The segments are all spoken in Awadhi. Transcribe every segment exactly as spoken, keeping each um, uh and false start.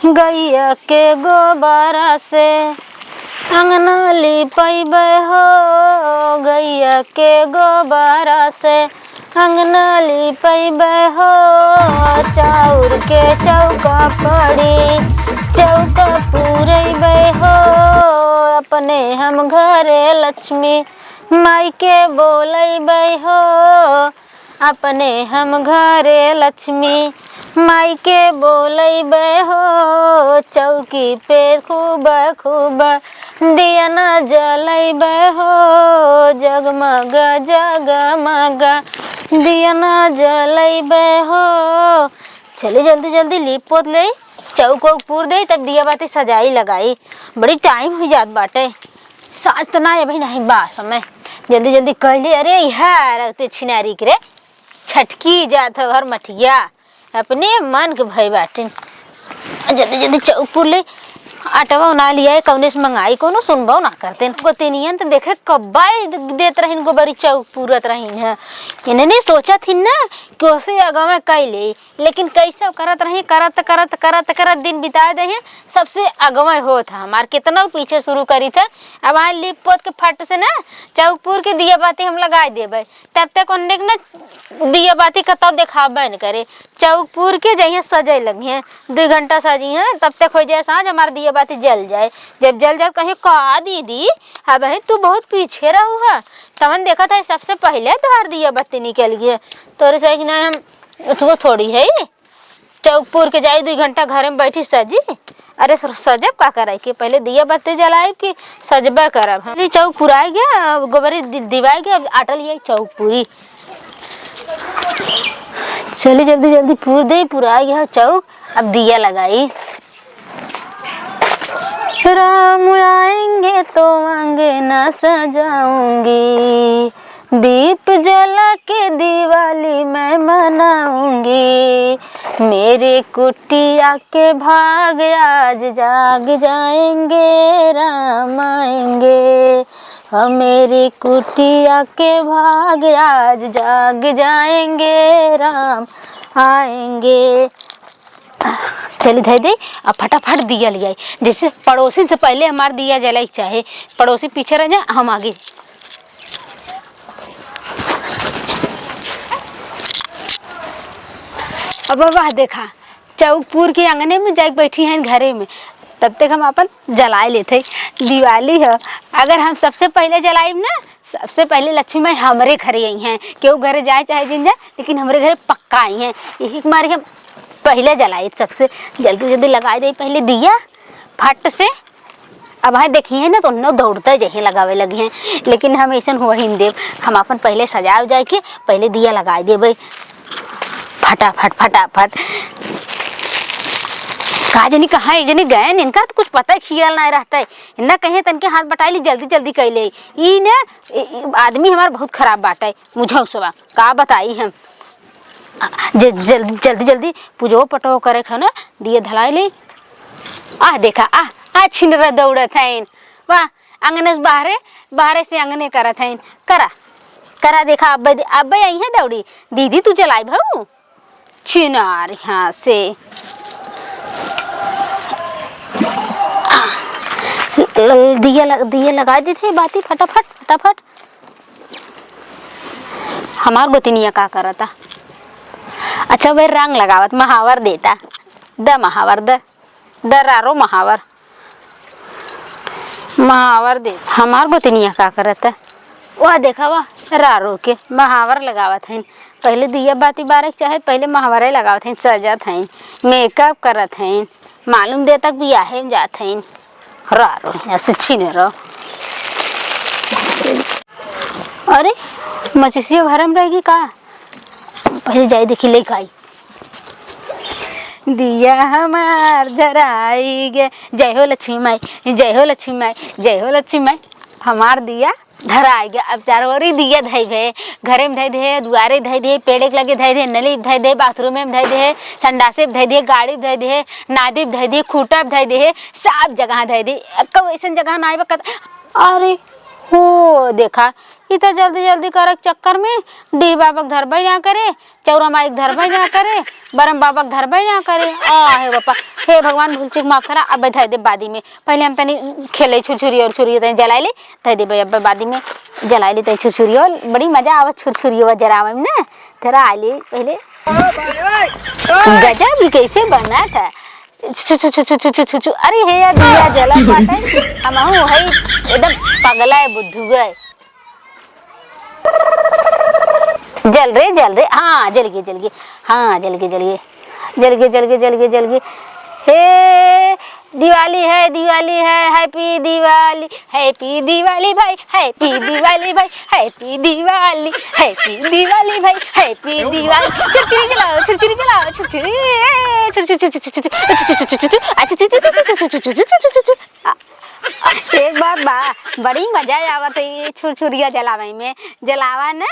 गइया के गोबरा से अंगना लिपइबे हो, गइया के गोबरा से अंगना लिपइबे हो, चाउर के चौका पड़ी, चौका पुरइबे हो, अपने हम घरे लक्ष्मी माई के बोलइबे हो, अपने हम घरे लक्ष्मी माई के बोलइबे हो, चौकी पे खूब खूब दियना जलइबे हो, जगमग जगमग दियना जलइबे हो। चली जल्दी जल्दी लीप पोत लेई, चौक वौक पूर देई, तब दिया बाती सजाई लगाई, बड़ी टाइम होइ जात बाटे। साँझ त ना अबही नाही बा समय, जल्दी जल्दी कइले। अरे इहा रखते छिनारी के रे, छटकी जात हौ हर मठिया, अपने मन के भई बाटिन। जल्दी जल्दी चौक पुर ले, आटवा ना लियाए, कौने से मंगाई, कौनो सुनबो ना करते। गोतिनियन त देखे कब्बा ही देत रहिन, गोबरी चौक पुरत रहिन है। इन्हने सोचत हिन ना कि ओसे अगवा कइले, लेकिन कैसे करत रही, करत करत करत करत दिन बिता दे हैं। सबसे अगवा होत है हमार, कितना पीछे शुरू करी थे। अब आए लीप पोत के फट से ना चौक पुर के दिया बाती हम लगाई देबे, तब तक ओन्ने के ना दिया बाती कतौ देखाबे न करे। चौक पुर के जइहें सजै लगिहें, दुइ घंटा सजिहें, तब तक होइ जाए साँझ, हमार दिया बाती जल जाए। जब जल जाए कहियो, "का दीदी, अबहीं तू बहुत पीछे रहू है, समन देखत है सबसे पहिले तोहार दिया बाती निकल गए, तोरे से कि नहीं हम उतबो थोड़ी है।" चौक पुर के जाई, दुइ घंटा घरे में बैठी सजी। अरे सर, सजब का करे के? पहिले दिया बत्ती जलाइब कि सजबे करब हम? चली चौक पुराई गया, अब गोबरी दि-, दिवाई गया, अब आटा लिए चौक पूरी। चली जल्दी जल्दी पूर दे, पुराई गया चौक, अब दिया लगाई। राम आएंगे तो अंगना सजाऊंगी, दीप जला के दिवाली मैं मनाऊंगी। मेरी कुटिया के भाग आज जाग जाएंगे, राम आएंगे। हाँ, मेरी कुटिया के भाग आज जाग जाएंगे, राम आएंगे। चली धई दे, अब फटाफट दिया लियाई, जैसे पड़ोसिन से पहिले हमार दिया जलाई के चाहे, पड़ोसी पीछे रह जा, हम आगे। अब वाह, देखा, चौक पूर के अंगने में जाके बैठी हैं घरे में, तब तक हम अपन जलाए लेते। दिवाली है, अगर हम सबसे पहिले जलाइब ना, सबसे पहिले लक्ष्मी माई हमरे घरे आई हैं, केहू घरे जाए चाहे जिन जाए, लेकिन हमरे घरे पक्का आई हैं। यही के मारे हम पहिले जलाई सबसे। जल्दी जल्दी लगाई दे पहिले दिया फट से। अब है देखिए ना, तो उन्नो दौड़ते जहे लगावे लगी हैं, लेकिन हम ऐसन हो ही न देब। हम अपन पहिले सजाए उजाए के पहिले दिया लगाई देबे फटाफट फटाफट। का जनी कहाँ एक जनी गए, इनका तो कुछ पता ही खियाल ना रहता है। इन्ना कहे तनके हाथ बटाई ली, जल्दी जल्दी कैले। ई ने, ई, ई आदमी हमार बहुत खराब बाटे, मुझौसवा, का बताई हम। आ, जे जल्दी, जल्दी, जल्दी पूजो पटो करे ख ना, दिए धलाई ले। आह, देखा, आह, आह, छिनरा दौड़त हईन। वाह, अंगने से बाहरे, बाहरे से अंगने करत हईन। करा, करा, देखा, अब्बे, अब्बे आई है दौड़ी। दीदी, तू जलाई भऊ? छिनार यहाँ से। ल-, दिया लग-, दिया लगाई देते हैं बाती फटाफट, फटाफट। हमार गोतिनिया का करता? अच्छा, वह रंग लगावत, महावर देता। द महावर, द, द रारो महावर। महावर दे। हमार गोतिनिया का करता? वह देखा, वह रारो के महावर लगावत हईन। पहिले दिया बाती बारे के चाहे, पहिले महावरे लगावत हईन, सजत हईन, मेकअप करत हईन। मालूम देता कि बियाहे में जात हईन। रारो, यहाँ से छीने रहो। अरे, मचिसियो घर में रहेगी का? पहिले जाई देखी, लेके आई। दिया हमार धराई गे, जय हो लक्ष्मी माई, जय हो लक्ष्मी माई, जय हो लक्ष्मी माई। हमार दिया धराई गे। अब चारों ओरी दिया धइबे, घरे में धइ दे, दुआरे धइ दे, पेड़े के लगे धइ दे, नली में धइ दे, बाथरूम में धइ दे, संडासे में धइ दे, गाड़ी में धइ दे, नादी में धइ दे, खूटा में धइ दे, सब जगह धइ दे। कब ऐसन जगह ना आइबा कत-, अरे हो देखा, ई त जल्दी जल्दी करे के चक्कर में डीह बाबा के धरबे ना करे, चौरा माई के धरबे ना करे, बरम बाबा के धरबे ना करे। आ हे बापा, हे भगवान, भूल चूक माफ करा, अब धर दे बादी में। पहले हम तनी खेले छुरछुरी और छुरी तनी जलाए ले, धर दे अब बादी में जलाए ले तनी छुरछुरी। और बड़ी मजा आवत छुरछुरी जलावे में ना। तेरा आली पहले गजब ही कैसे बना था। छु, छु, छु, छु। अरे हे यार, दिया जलत बाटे। हमहू है एकदम पगला है, बुद्धू है। जल रे, जल रे। हाँ, जल गए, जल गए। हाँ, जल गए, जल गए। जल गए, जल गए, जल गए, जल गए। हे दिवाली है, दिवाली है, happy दिवाली, happy दिवाली भाई, happy दिवाली भाई, happy दिवाली, happy दिवाली भाई, happy दिवाली। छुरछुरी जलाओ, छुरछुरी जलाओ, छुरछुरी, ए, छुरछुरी, छुरछुरी, छुरछुरी, छुरछुरी, आ, छुरछुरी, छुरछुरी, छुरछुरी, छुरछुरी, छुरछुरी। आ, एक बात बा, बड़ी मजा आवत है ये छुरछुरिया जलावे में। जलावा ना,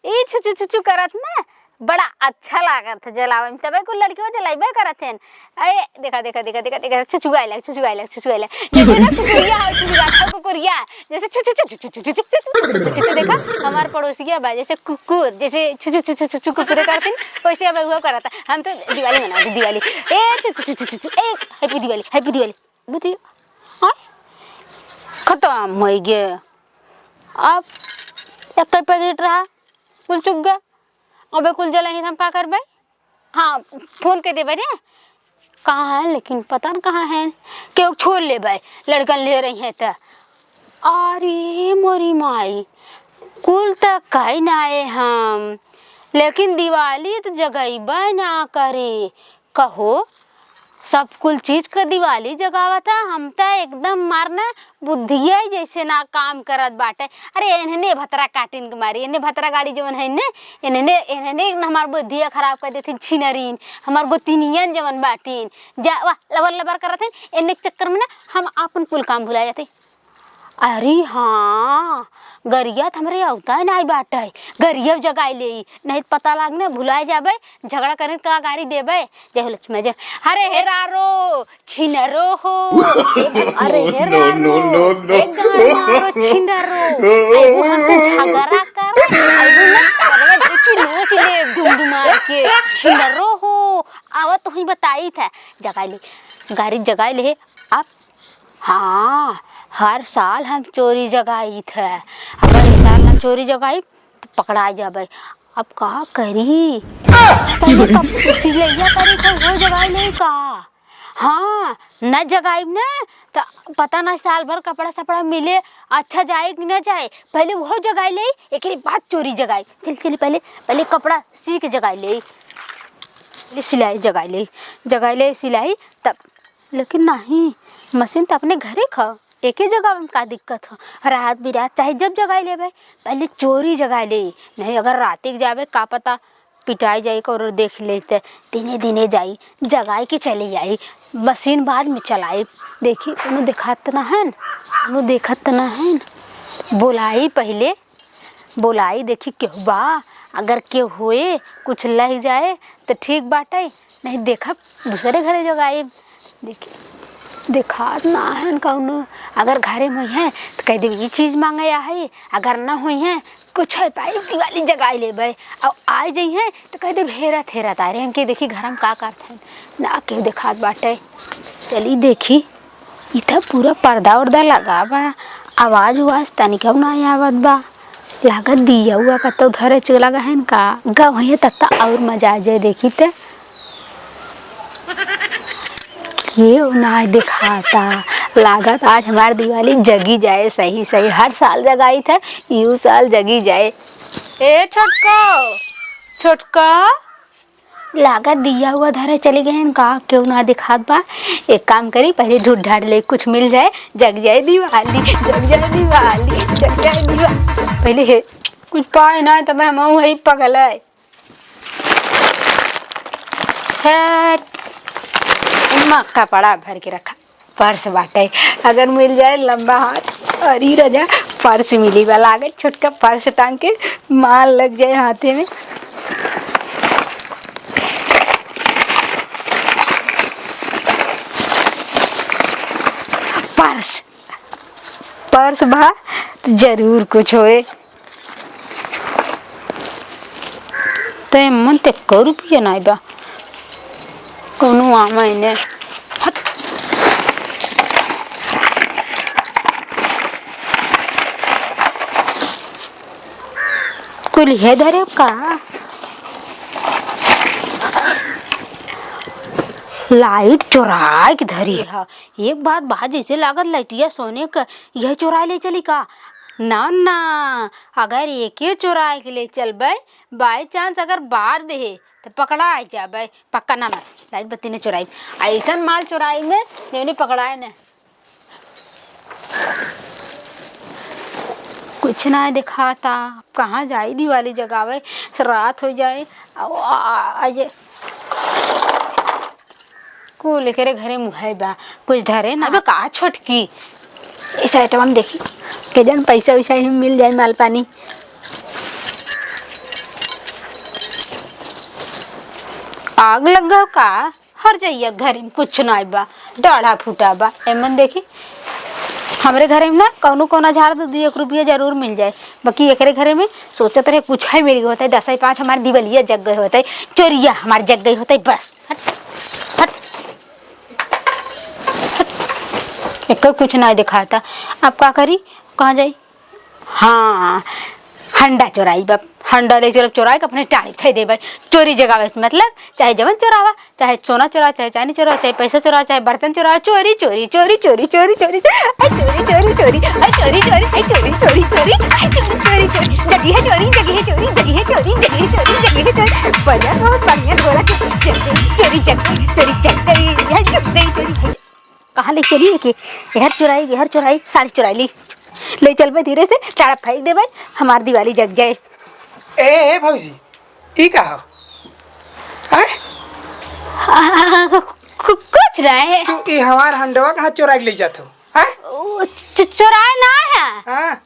ई छुचु छुचु करत ना, बड़ा अच्छा लागत है जलावे में। तबे कुल लड़कियों जलाइबे करत हैं। अरे देखा, देखा, देखा, देखा, देखा, छुछुआए लाग, छुछुआए लाग, छुछुआए लाग। जैसे ना कुकुरिया हो, छुछुआत हो कुकुरिया। जैसे छु, छु, छु, छु, छु, छु, छु, छु, छु, छु, छु, छु, देखा, हमार पड़ोसिया बा, जैसे कुकुर, जैसे छु, छु, छु, छु, छु, छु, कुकुरे करत हैं, वैसे अब हुआ करत है। हम तो दिवाली मना दे, दिवाली। ए, छु, छु, छु, छु, छु, छु, ए, happy दिवाली, happy दिवाली। बुद्धि, आय, खतम होइ गे। अब एक पैकेट रहा, कुल चुक गए। अबे कुल जला ही हम का करबे? हाँ, फोन कर देबे रे। कहाँ है लेकिन पता न कहाँ है, केहू छोड़ लेबे, लड़कन ले रही है त। अरे मोरी माई, कुल त कही ना आए हम, लेकिन दिवाली त जगइबे ना करे। कहो, सब कुल चीज क दिवाली जगावत है, हम त एकदम मारना बुद्धिया ही जैसे ना काम करत बाटे। अरे एन्हने भतरा काटिन के मारी, एन्हने भतरा गाड़ी जवन है ने, एन्हने, एन्हने हमार बुद्धिया खराब कर देथिन छिनरीन, हमार गोतिनियन जवन बाटिन, जा, वाह, लबर लबर करत हैं, एन्हने के चक्कर में ना हम आपन कुल काम भुला जाते। अरे हाँ, गरिया त हमरे अवता नाई बाटे, गरिया जगाई लेई, नहीं त पता लाग ना भुलाए जाबे, झगड़ा करे त का गारी देबे। जय हो लक्ष्मी, जय। अरे हे रारो, छिनरो हो, अरे हे रारो, ए गाना रो छिनरो, आई वो हमसे झगड़ा कर, आई वो ना करवे देखी नोच ले दुम दुमार के, छिनरो हो, आवत तो ही बताई था, जगाई ले, गारी जगाई ले, आप हाँ, हर साल हम चोरी जगाइत है। अगर इस साल ना चोरी जगाई, तो पकड़ा जाबे। अब का करी? पहले कप-, सिलैया करी तो वो जगाई ले का? हाँ, न जगाई ना, तो पता ना साल भर कपड़ा सपड़ा मिले, अच्छा जाए कि ना जाए। पहले वो जगाई ले, एकरे बाद चोरी जगाई। चल, चल, पहले, पहले कपड़ा सी के जगाई ले, पहले सिलाई जगाई ले, जगाई ले सिलाई, तब लेकिन नहीं, मशीन त अपने घरे ख, एके जगह में का दिक्कत ह? रात बिरात चाहे जब जगाई लेबे, पहले चोरी जगाई ले, नहीं अगर राती के जाबे, का पता पिटाई जाई, कौनो देख ले त दिने दिने जाई, जगाई के चली आई, मशीन बाद में चलाई। देखी, कोनो देखात ना है, कोनो देखत ना है, बोलाई पहले। बोलाई, देखी केहू बा, अगर केहू होए, कुछ लग जाए त ठीक बाटे, नहीं देखब दूसरे घरे जगाइब। देखी, देखात ना हन कौनो, अगर घरे में होइहैं त कह देब ई चीज मांगे आ है, अगर ना होइहैं कुछ है पाई दिवाली जगाई लेबे, और आ जइहैं त कह देब हेरत हेरत आ रहे हमके, देखी घर में का करत हैं, ना केहू देखात बाटे। चली देखी। ई त पूरा पर्दा उर्दा लगा बा, आवाज उवाज तनिको ना आवत बा। लागत दिया उआ कतौ धरे चला गए हैं का? गवैया तब त और मजा आ जाए। देखी त केहू ना देखाता। लागत आज हमार दिवाली जगी जाए सही सही। हर साल जगाई थे, यू साल जगी जाए। ए छोटको, छोटको, लागत दिया उआ धरे चली गए हैं का? केहू ना दिखात बा। एक काम करी, पहले ढूंढ ढांढ ले, कुछ मिल जाए, जग जाए दिवाली, जग जाए दिवाली, जग जाए दिवाली। पहले हे कुछ पाए ना, तब हम वही पगल है। खैर, एमा कपड़ा भर के रखा। पर्स बाटे, अगर मिल जाए लंबा हाथ, अरे राजा, पर्स मिली बा, लागत छोटका पर्स टांग के मार लग जाए हाथे में। पर्स, पर्स बा त जरूर कुछ होए। ते मन ते एको रुपया नाई बा। कौनो आमा इने। कुल हे धरे का? लाइट चोराए के धरी ह। एक बात बा, जैसे लागत लइटिया सोने क, यह चोराए ले चली का? ना, ना, अगर एके चोराए के ले चलबै, by chance अगर बार देहे, त पकड़ाए जाबै। पक्का ना, ना, लाइट बत्ती ने चोराई। अइसन माल चोराई में, जौने पकड़ाए न। कुछ ना देखाता, अब कहाँ जाई दिवाली जगावे, रात होइ जाए। आ, आ, आ, ये कुल एकरे घरे मुहै बा, कुछ धरे ना बा का छोटकी? इस item में देखी, के जन पैसा वैसा ही मिल जाए, माल पानी। आग लग गयो का? हर जइया घरे में कुछ नाई बा, डाढ़ा फूटा बा। एमन देखी, हमरे घरे में ना कौनो कोना झाड़ दो, दू एक रुपया जरूर मिल जाए, बाकी एकरे घरे में सोचत रहे कुछ है मिल गए होते, दस है पाँच हमार दिवलिया जग गए होते, चोरिया हमार जग गई होते, बस। हट, हट, हट। एको कुछ नाई देखाता, अब का करी, कहाँ जाई? हाँ, हंडा चोराई बा, हंडा ले चलब चोराई के अपने टाड़ी थे देबै। चोरी जगावे से मतलब, चाहे जवन चोरावा, चाहे सोना चोरावा, चाहे चांदी चोरावा, चाहे पैसा चोरावा, चाहे बर्तन चोरावा, चोरी, चोरी, चोरी, चोरी, चोरी, चोरी, आई चोरी, चोरी, चोरी, आई चोरी, चोरी, आई चोरी, चोरी, चोरी, आई चोरी, चोरी, चोरी, जगी है चोरी, जगी है चोरी, जगी है चोरी, जगी है चोरी, जगी है चोरी, बजा बहुत बढ़िया ढोलक, चोरी, चोरी, चोरी, चोरी, चोरी, चोरी, आई चोरी, चोरी, चोरी। कहाँ ले चली है कि? एहर चुराई, एहर चुराई, सारी चुराई ली। ले चलबे धीरे से, टाड़ा फेंक देबे, हमार दिवाली जग जाए। ए, ए भौजी, ई का हो? हैं? आ, कु-, कु-, कुछ नहीं। तू ई हमार हंडवा कहाँ चुराई के ले जात हो? हैं? ओ, चु-, चुराए ना है। हाँ।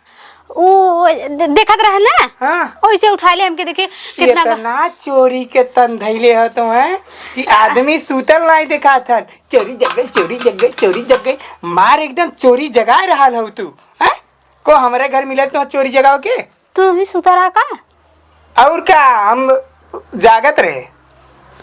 ओ, दे-, देखत रहे ना? हाँ। ओइसे उठा ले हमके, देखी कितना ग- इतना चोरी के तन धइले हो तो, हैं? कि आदमी सूतल नाई देखात हन। चोरी जग गई, चोरी जग गई, चोरी जग गई। मार एकदम चोरी जगाए रहल हऊ तू, हैं? को हमरे घर मिलत तो चोरी जगाओ के? तू भी सुता रहा का? और का, हम जागत रहे,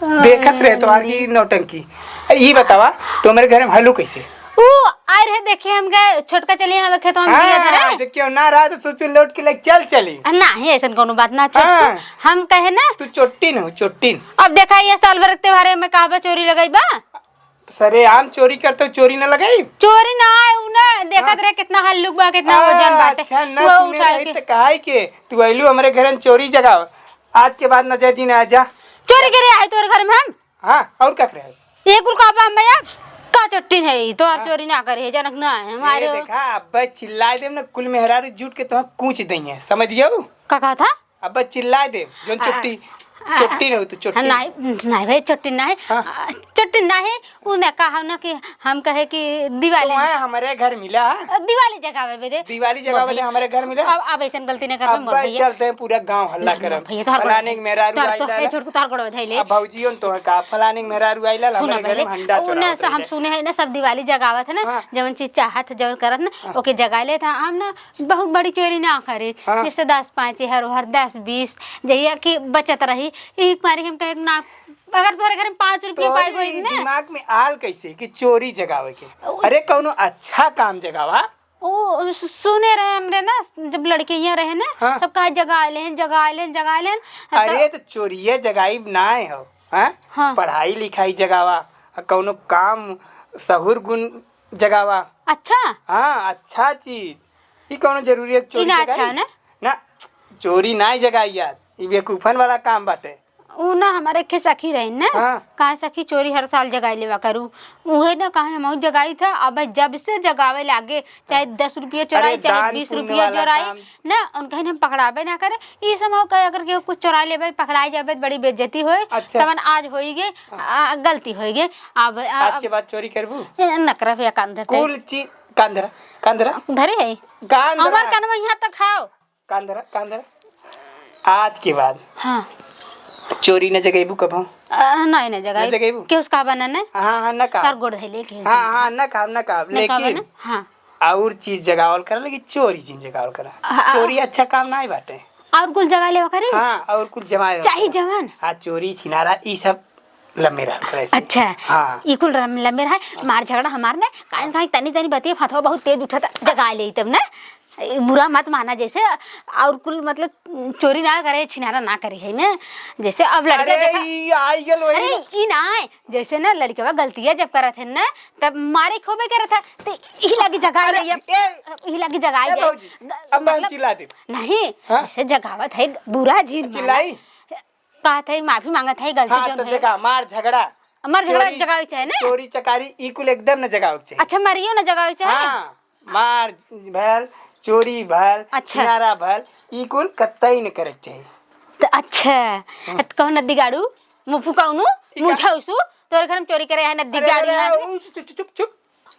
देखत रहे तोहार की नौटंकी। ई बतावा, तू हमरे घर में हलू कैसे? ऊ आए रहे, देखे हम गए, छोटका चलिए हमें खेतवा में बिया धरे। जो क्यों ना रहा तो सोचू लौट के ले चल चली। आ, नाही, ऐसन कोनो बात ना, छोटकू। हाँ। हम कहे ना। तू चोट्टी न हो, चोट्टी न। अब देखा, ये साल भर के त्योहारे में कहबे चोरी लगई बा। सरेआम चोरी करते हो, चोरी न लगाई? चोरी ना आए, उ ना देखत हाँ। रहे कितना हल्लुक बा, कितना आ, वजन बाटे। अच्छा, न वो सुने उठाए रही के। त काहे के तू अइलू हमरे घरे में चोरी जगाओ? आज के बाद नजर जी ना आ जा। चोरी करे आए तोरे घर में हम? हाँ, और का करे आए? ये कुल का बा हम भैया? का चोट्टी है ई? तो आप हाँ। चोरी ना करे, जनक ना है ये हमारे। देखा, अब चिल्लाए देम ना, कुल मेहरारू जुट के तोहा कूच दइहे, समझ गयो? का कहा था? अब चिल्लाए दे, जोन आ, चोट्टी, आ, चोट्टी नहीं हो तो चोट्टी। नहीं, नहीं भाई, चोट्टी नहीं। हाँ। आ, चोट्टी नहीं, उ ना कहा ना कि हम कहे कि दिवाली तो है हमारे घर मिला। आ, दिवाली जगावे बे दे। दिवाली जगावे दे हमारे घर मिला। अब, अब ऐसन गलती नहीं करबे, अब मोर भाई भैया। चलते हैं, पूरा गांव हल्ला ना, ना, करब। भैया, तोहार गोड़ फलाने के मेहरारू तोहार तो, आइला ए, ला। छोड़, तोहार गोड़ धइले। अब भौजियों तो है का, फलाने के मेहरारू आइला ला, सुना हमरे घर पहले, में हंडा उ ना चोरावत से हम रहे। सुने है ना, सब दिवाली जगावत है ना, हाँ। जवन चीज चाहत, जवन करत ना, हाँ। ओके जगा लेत है। हम ना बहुत बड़ी चोरी ना करे, हाँ। जैसे दस पाँच, हर, हर दस बीस, जहिया कि बचत रही, यही मारे हम कहे ना, अगर तोहरे घर में पाँच रुपया तोहरे पाई गई ना। दिमाग में आल कैसे कि चोरी जगावे के? ओ अरे, कौनो अच्छा काम जगावा। ओ, सु-, सुने रहे हमरे ना, जब लड़के यहाँ रहे ना, हाँ। सब कहा, "जगा लेन, जगा लेन, जगा लेन।" अरे, तो तो चोरिये जगाई ना हो, हाँ? हाँ। पढ़ाई लिखाई जगावा, आ कौनो काम, सहूर गुण जगावा। अच्छा। हाँ, अच्छा चीज। ई कौनो जरूरी है कि ई चोरी ना जगाई? अच्छा है ना? ना, चोरी ना जगाई यार, ई बेवकूफन वाला काम बाटे। ऊ ना, हमारे एक ठे सखी रही ना, हाँ। कहा सखी चोरी हर साल जगाई लेवा करू। उहे ना कहे हम जगाई था, अब जब से जगावे लागे, चाहे हाँ। दस रुपया चोराई, अरे, चाहे दान बीस पुण्य रुपया वाला चोराई, काम। ना, उनका हम पकड़ाबे ना करे। ई समय का अगर केहू कुछ चोरा लेबे, पकड़ाई जाबे, बड़ी बेइज्जती होए, अच्छा। तवन आज होई गे, हाँ। आ, गलती होई गे। अब, आ, आज के बाद चोरी करबू? ए, न करब या कान धरते। कुल चीज, कान धरा, कान धरा। धरे है? कान धरा। हमार कानवा यहाँ तक हाव। कान धरा, कान धरा। आज के बाद हाँ। चोरी न जगेबू कबो? आ, नहीं, नहीं जगेबू। न जगेबू? केहू से कहबा ना, ना? हाँ, हाँ, न कहा। तार गोड़ धइले, केहू से। हाँ, हाँ, न कहा, न कहा। न कहबा लेकिन ना? हाँ। और चीज जगावल करा, लेकिन चोरी जिन जगावल करा। हाँ, हाँ। चोरी अच्छा काम ना ही बाटे। और कुल जगाए लेवा करे? हाँ, और कुल जमाए लेवा चाहे करे। जवन? हाँ, चोरी, छिनारा, ई सब लम्बे रहा करे से। अच्छा। हाँ। ई कुल रम-, लम्बे रहा। मार झगड़ा हमार ने, काहे न कहीं तनी तनी बतिया फतवा बहुत तेज उठा था, जगाए लेई तब ना। ए, बुरा मत माना, जैसे और कुल मतलब चोरी ना करे, छिनारा ना करे है ना, जैसे अब लड़का अरे, देखा ई आई गेल वही अरे, ना। ई ना है, जैसे ना लड़कवा गलतिया जब करत है ना, तब मारे खोबे करत है, तो ई लगी जगाए अरे, ले, अब ए, ई लगी जगाए ए, जाए। भौजी, अब हम मतलब चिल्ला दे। नहीं, हाँ? जैसे जगावत है, बुरा जिन माना। चिल्लाई? कहत है, माफी मांगत है, गलती हाँ, जौन तो है। देखा, मार झगड़ा, मार झगड़ा चोरी, जगावे चाहे ना? चोरी चकारी, ई कुल एकदम न जगावे के चाही। अच्छा, मारियो न जगावे चाहे? हाँ, मार भल, चोरी भल, अच्छा। छिनारा भल, ई कुल कतई न करे के चाही। त अच्छा, हाँ। त कौन नद्दी गाड़ू, मुफु कौनु, ई का मुझाउसु, तोरे घर में चोरी करे है नद्दी अरे, गाड़ी अरे, यहाँ से। उ, चुप, चुप, चुप, चुप।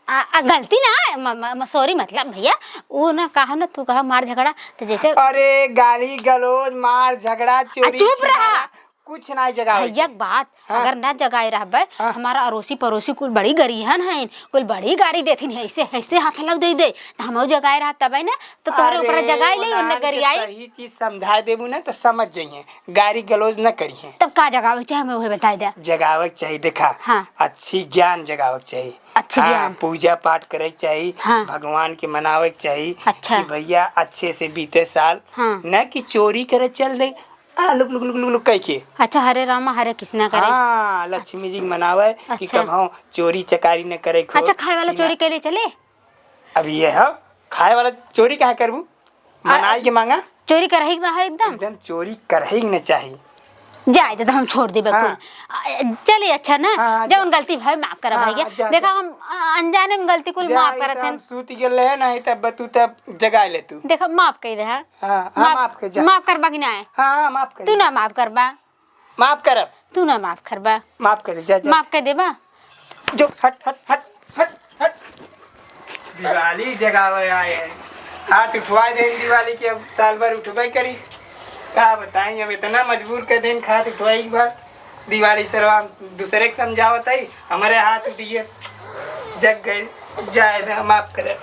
आ, आ, गलती ना है, म-, म-, म-, sorry, मतलब भैया, वो ना कहा ना, तू कहा मार झगड़ा, तो जैसे अरे, गाली गलौज, मार झगड़ा, आ, चोरी चुप रहा। छिनारा, कुछ ना जगावे भैया, के। बात हाँ। अगर ना जगाए रहबे, हाँ। हमारा अड़ोसी पड़ोसी कुल बड़ी गरिहन हैं, कुल बड़ी गारी देथिन, ऐसे, ऐसे हाथ लग दे दे, तो हम जगाए रहा तबे ना, तो तोहरे अरे, ऊपर जगाए ले, ओनान उन्ने के गरियाई। सही चीज समझा देबू ना, तो समझ जइहें, गारी गलौज न करिहें। तब का जगावे चाहे, हमें वही बताई दे। जगावे के चाही, देखा, हाँ। अच्छी ज्ञान जगावे के चाही। अच्छी हाँ, ज्ञान। पूजा पाठ करे के चाही, हाँ। भगवान के मनावे के चाही अच्छा। कि भैया अच्छे से बीते साल, हाँ। न कि चोरी करे चल दे, आ, look, look, look, look, look कह के। अच्छा, हरे रामा हरे कृष्णा करे। हाँ, लक्ष्मी जी के मनावे कि अच्छा। कबहूँ चोरी चकारी न करे, खो अच्छा, खाए वाला छीना। चोरी के लिए चले? अब ये है, खाए वाला चोरी काहे करबू? आ, मनाई के मांगा। चोरी करही के रहा एकदम? एकदम चोरी करही के न चाही। जाए दे, हम छोड़ देबे हाँ। कुल। आ, चलिए, अच्छा ना, हाँ, हाँ, जौन जा। गलती भाई माफ करा हाँ, भैया। हाँ, जा, देखा, जा। हम, आ, अनजाने में गलती कुल जा, माफ ई करत तो हम हन। सूत गेले है, नहीं तब तू तब जगा ले तू। देखा, माफ कर दे, हाँ। हाँ, हाँ, माफ, माफ कर, जा। माफ करबा कि ना? हाँ, हाँ, माफ कर तू दे। ना माफ करबा। माफ करब। तू ना माफ करबा। माफ कर दे, जा, जा। माफ कर देबा। जो, हट, हट, हट, हट, हट। दिवाली जगावे आए हैं। हाथ उठवा दे दिवाली के, अब साल भर उठबे करी। का बताई, अब इतना मजबूर कर देन, हाथ उठवाई एक बार। दिवाली सरवा हम दूसरे के समझावत है, हमारे हाथ उठिए, जग गए, जाए दे, माफ करे।